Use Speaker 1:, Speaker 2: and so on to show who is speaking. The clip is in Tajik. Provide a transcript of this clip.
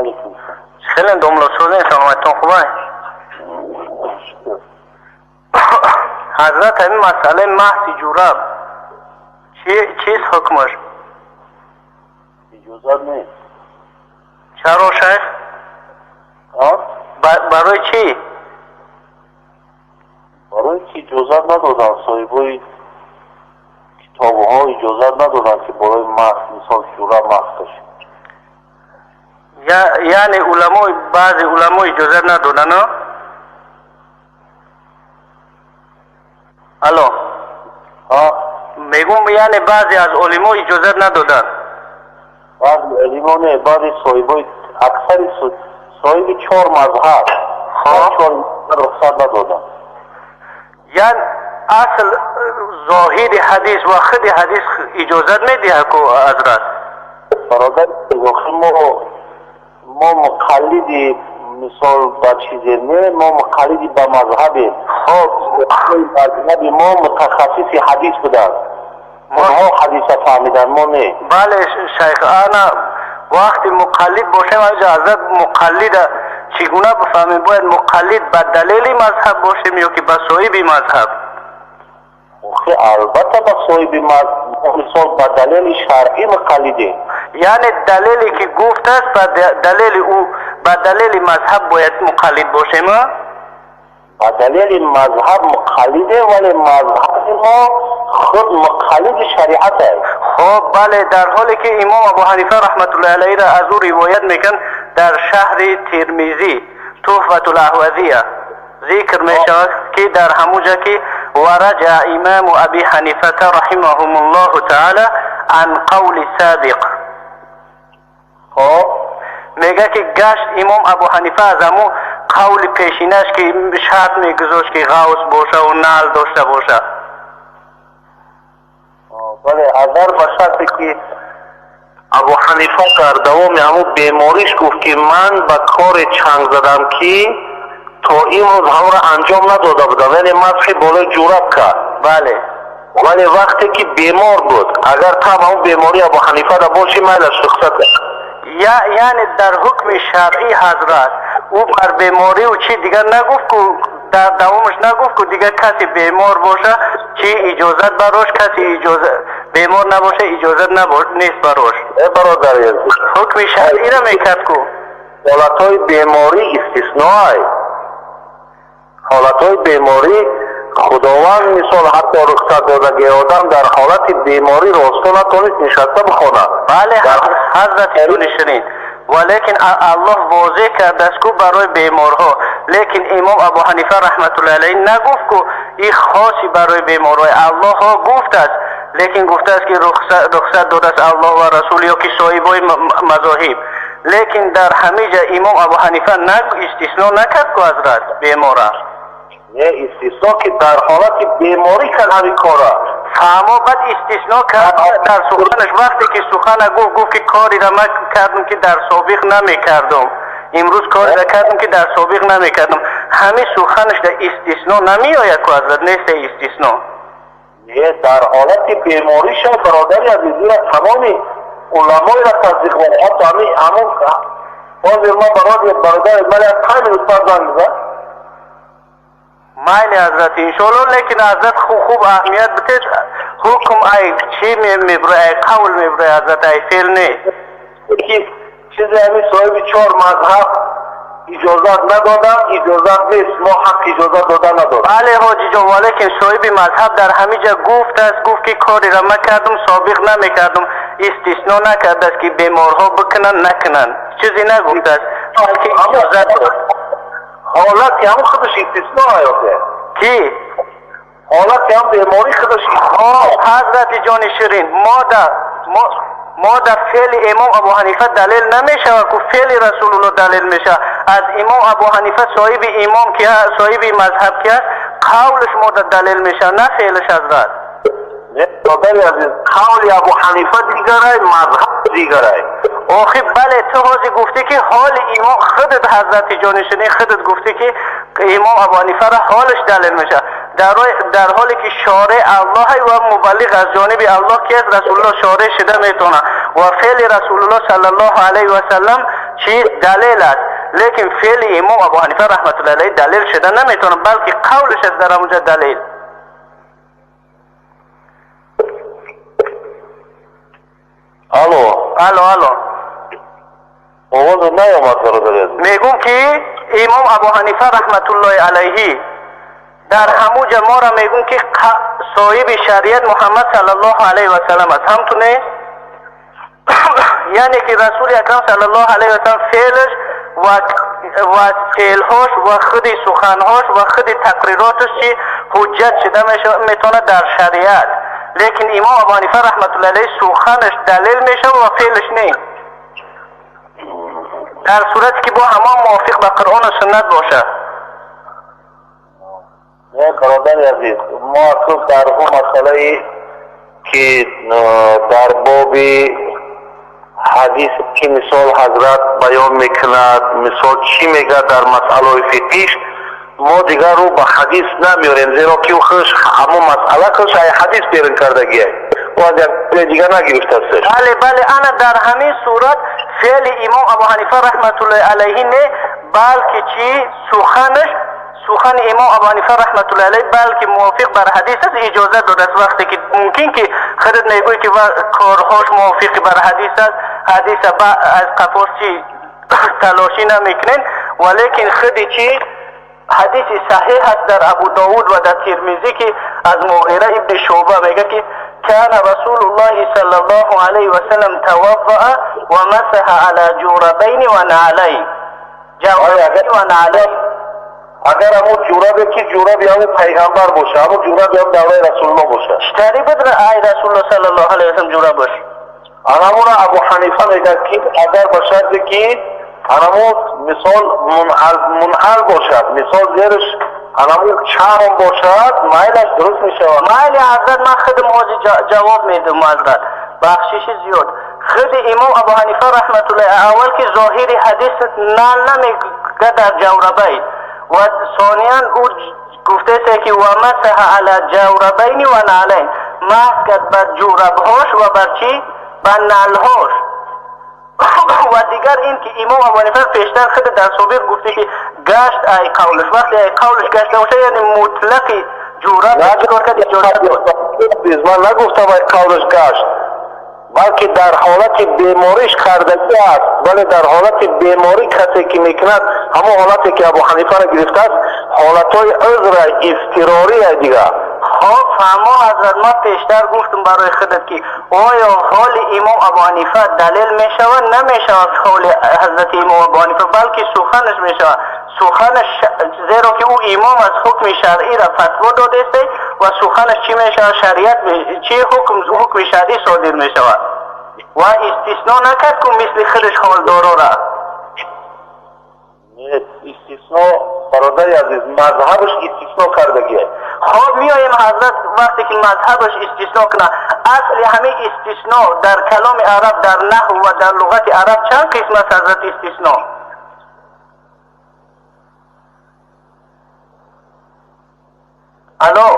Speaker 1: Алейкум.
Speaker 2: Хеле домла созен, саломатон хубай? Ҳазрат, ҳамин масъалаи маҳси ҷураб чист ҳукмаш?
Speaker 1: Иҷозат нест.
Speaker 2: Чаро, шайх? Барои чӣ?
Speaker 1: Барои ки иҷозат надоданд, соҳибои китобҳо иҷозат надоданд, ки барои маҳс, мисол, ҷураб маҳс бошад.
Speaker 2: Яъне уламо, баъзе уламо иҷозат надоданд? Алло. Мегӯм, яъне баъзе аз олимо иҷозат надоданд.
Speaker 1: Баъзе олимо не, баъзе соҳибои, аксари соҳиби чор мазҳаб чор рухсат надоданд.
Speaker 2: Яъне асл зоҳири ҳадис ва худи ҳадис иҷозат медиҳад ку, ҳазрат?
Speaker 1: Бародар, охир мо муқаллиди, мисол, ба чизе не, мо муқаллиди ба мазҳабем.
Speaker 2: Хоб.
Speaker 1: Мазҳаби мо мутахассиси ҳадис буданд, онҳо ҳадиса фаҳмиданд, мо не.
Speaker 2: Бале, шайх, ана вақти муқаллид бошем, аҷа ҳазрат, муқаллида чӣ гуна бифаҳмем? Бояд муқаллид ба далели мазҳаб бошем ё ки ба соҳиби мазҳаб?
Speaker 1: Охи, албатта, ба соҳиби мазҳаб, мисол, ба далели шаръӣ муқаллидем.
Speaker 2: Яъне далеле ки гуфтааст, ба далели ӯ, ба далели мазҳаб бояд муқаллид бошем?
Speaker 1: Ба далели мазҳаб муқаллидем, вале мазҳаби мо худ муқаллиди шариат аст.
Speaker 2: Хоб, бале, дар ҳоле ки имом Абу Ҳанифа раҳматуллоҳи алайҳро аз ӯ ривоят мекунанд, дар шаҳри Термизӣ, Туҳфатулаҳвазия, зикр мешавад, ки дар ҳамуҷа ки вараҷа имаму Аби Ҳанифата раҳимаҳумуллоҳу таала ан қавли собиқ.
Speaker 1: Хоб.
Speaker 2: Мега ки гашт имом Абу Ҳанифа аз ҳамун қавли пешинаш, ки шарт мегузошт, ки ғавс бошаву наъл дошта боша.
Speaker 1: Бале, агар ба шарте ки Абу Ҳанифа дар давоми ҳамун бемориш гуфт, ки ман ба коре чанг задам, ки то имрӯз ҳамонро анҷом надода будам, яъне масҳи болои ҷураб кард.
Speaker 2: Бале.
Speaker 1: Вале вақте ки бемор буд, агар там ҳамун бемории Абу Ҳанифада боши, майлаш, рухсат.
Speaker 2: Яъне дар ҳукми шаръӣ, ҳазрат, ӯ бар бемориву чи дигар нагуфт ку, дар давомаш нагуфт ку, дигар касе бемор боша, чи иҷозат барош, касе иҷоза бемор набоша, иҷозат нест барош?
Speaker 1: Э, бародари азиз,
Speaker 2: ҳукми шаръиро мекард ку.
Speaker 1: Ҳолатҳои беморӣ истисноай. Ҳолатҳои беморӣ Худованд, мисол, ҳатто рухсат дода, ки одам дар ҳолати беморӣ росто натонист, нишаста бихонад.
Speaker 2: Бале, ҳазрати ҷонишинин, валекин Аллоҳ возеҳ кардааст ку барои беморҳо, лекин имом Абу Ҳанифа раҳматуллоҳи алайҳ нагуфт ку ин хоси барои беморҳои. Аллоҳҳо гуфтааст, лекин гуфтааст, ки рухсат додааст Аллоҳ ва расул ё ки соҳибои мазоҳиб, лекин дар ҳамин ҷа имом Абу Ҳанифа истисно накард ку, ҳазрат, бемора.
Speaker 1: Не, истисно ки дар ҳолати беморӣ кард ҳамин кора.
Speaker 2: Фаҳмо, баъд истисно кард дар суханаш. Вақте ки сухана гуфт, гуфт, ки кореро ман кардам, ки дар собиқ намекардам, имрӯз кореро кардам, ки дар собиқ намекардам. Ҳамин суханаш дар истисно намеояд ку, ҳазрат, неста истисно.
Speaker 1: Не, дар ҳолати бемориша, бародари азиз, ира тамоми уламоеро тасдиқ мекунад. Ҳатто ҳамин ҳамон ҳозир ман бародари ман як 5 минут пас занг зад.
Speaker 2: Майли, ҳазрат, иншоалло, лекин ҳазрат, хуб аҳамият бидед, ҳукм ай чӣ мебурад? Ай қавл мебурад, ҳазрат, ай феъл не.
Speaker 1: Ки чизе ҳамин соҳиби чор мазҳаб иҷозат надодам, иҷозат нест, мо ҳақ иҷозат дода надорем.
Speaker 2: Бале, ҳоҷиҷон, валекин соҳиби мазҳаб дар ҳамин ҷа гуфтааст, гуфт, ки кореро ман кардам, собиқ намекардам. Истисно накардааст, ки беморҳо бикунанд, накунанд, чизе нагуфтааст, балки иҷозат дод.
Speaker 1: Ҳолати ҳамон худаш истисно аёте.
Speaker 2: Ки?
Speaker 1: Ҳолати ҳам беморӣ худаш.
Speaker 2: Ҳазрати ҷони ширин, мо дар феъли имом Абу Ҳанифа далел намешавад ку, феъли Расулулло далел мешавад. Аз имом Абу Ҳанифа, соҳиби имом ки, соҳиби мазҳаб ки аст, қавлаш мо дар далел мешавад, на феълаш, ҳазрат.
Speaker 1: Бародари азиз, қавли Абу Ҳанифа дигарай, мазҳаб дигарай.
Speaker 2: Охи, бале, ту ҳозир гуфтӣ, ки ҳоли имом, худат, ҳазрати ҷонишинӣ, худат гуфтӣ, ки имом Абу Ҳанифаро ҳолаш далел мешавад, дар ҳоле ки шореъ Аллоҳ ва мубаллиғ аз ҷониби Аллоҳ ки аст, Расулулло шореъ шуда метавонад ва феъли Расулулло саллаллоҳу алайҳи васаллам. چی دلیل است، لیکن فعل امام ابو حنیفه رحمت الله علیه دلیل شده نمیتونه، بلکه قولش است در اونجا دلیل.
Speaker 1: الو
Speaker 2: الو الو،
Speaker 1: овоз наомад бародар азиз.
Speaker 2: Мегӯм ки имом абу ҳанифа раҳматуллоҳи алайҳи дар ҳамуҷа моро мегӯм ки соҳиби шариат муҳаммад саллаллоҳу алайҳи васалам аст, ҳамту не? Яъне ки расули акрам саллаллоҳу алайҳи васалам феълаш ва феълҳош ва худи суханҳош ва худи тақрироташ чи ҳуҷҷат шуда метавонад дар шариат, лекин имом абу ҳанифа раҳматуллоҳи алайҳи суханаш далел мешавад ва феълаш не, дар сурате ки бо ҳамон мувофиқ ба қуръону суннат бошад.
Speaker 1: Не, бародари азиз, мо акнун дар он масъалае ки дар боби ҳадис ки мисол ҳазрат баён мекунад, мисол чӣ мегӯяд дар масъалаҳои фиқҳиш, мо дигар рӯ ба ҳадис намеорем, зеро ки ӯ хуш ҳамон масъала хуш ай ҳадис берун кардагие, ӯ аз як дигар нагирифтааст.
Speaker 2: Бале бале, ана дар ҳамин сурат феъли имом абу ҳанифа раҳматуллоҳи алайҳи не, балки чӣ суханаш, сухани имом абу ҳанифа раҳматуллоҳи алайҳи балки мувофиқ бар ҳадис аст, иҷоза додааст. Вақте ки мумкин ки худат мегӯӣ ки корҳош мувофиқи бар ҳадис аст, ҳадиса аз қафос чӣ талошӣ намекунем, валекин худи чӣ ҳадиси саҳеҳ аст дар абу довуд ва дар тирмизӣ ки аз муғира ибни шуъба мегӯяд ки كان رسول الله صلى الله عليه وسلم توضأ ومسح على جوربين ونعلين. جوربين ونعلين.
Speaker 1: Агар ҳамон ҷурабе ки ҷураби ҳамон пайғамбар боша, ҳамон ҷураби ҳам давраи расулулло боша.
Speaker 2: Читари буд ай расулулло саллаллоҳу алайҳи васаллам ҷураб бош?
Speaker 1: Анамура Абу Ҳанифа мегӯяд ки агар ба шарте ки анамун мисол мунъал бошад, мисол зераш анамун чарм бошад, майлаш дуруст мешавад.
Speaker 2: Майли ҳазрат, ман худам ҳозир ҷавоб медиҳам ҳазрат, бахшиши зиёд. Худи имом абу ҳанифа раҳматуллоҳи аввал ки зоҳири ҳадис нал намегӯяд дар ҷаврабай, ва сониян ӯ гуфтааст ки ва масаҳа ала ҷаврабайни ва наълайн, масҳ кард бар ҷурабҳош ва бар чӣ? Бар налҳош. Ва дигар ин ки имом абу ҳанифа пештар худ дар собиқ гуфта ки гашт ай қавлаш, вақте ай қавлаш гашта бошад, яъне мутлақи ҷураб чикор кард? Иҷоза дод.
Speaker 1: Ман нагуфтам ай қавлаш гашт, балки дар ҳолати бемориш кардагӣ аст, вале дар ҳолати беморӣ касе ки мекунад ҳамон ҳолате ки абу ҳанифаро гирифтааст, ҳолатҳои узра изтирория дигар.
Speaker 2: Хоб, фаҳмо ҳазрат, ман пештар гуфтам барои худат ки оё ҳоли имом абу ҳанифа далел мешавад, намешавад ҳоли ҳазрати имом абу ҳанифа, балки суханаш мешавад. Суханаш, зеро ки ӯ имом аз ҳукми шаръиро фатво додааст ва суханаш чӣ мешавад? Шариат чӣ ҳукми шаръӣ содир мешавад ва истисно накард ку мисли худаш ҳолдорора.
Speaker 1: Истисно, бародари азиз, мазҳабаш истисно кардагие.
Speaker 2: Хоб, меоем ҳазрат, вақте ки мазҳабаш истисно кунад, асли ҳамин истисно дар каломи араб, дар наҳв ва дар луғати араб чанд қисм аст ҳазрат истисно? Алло.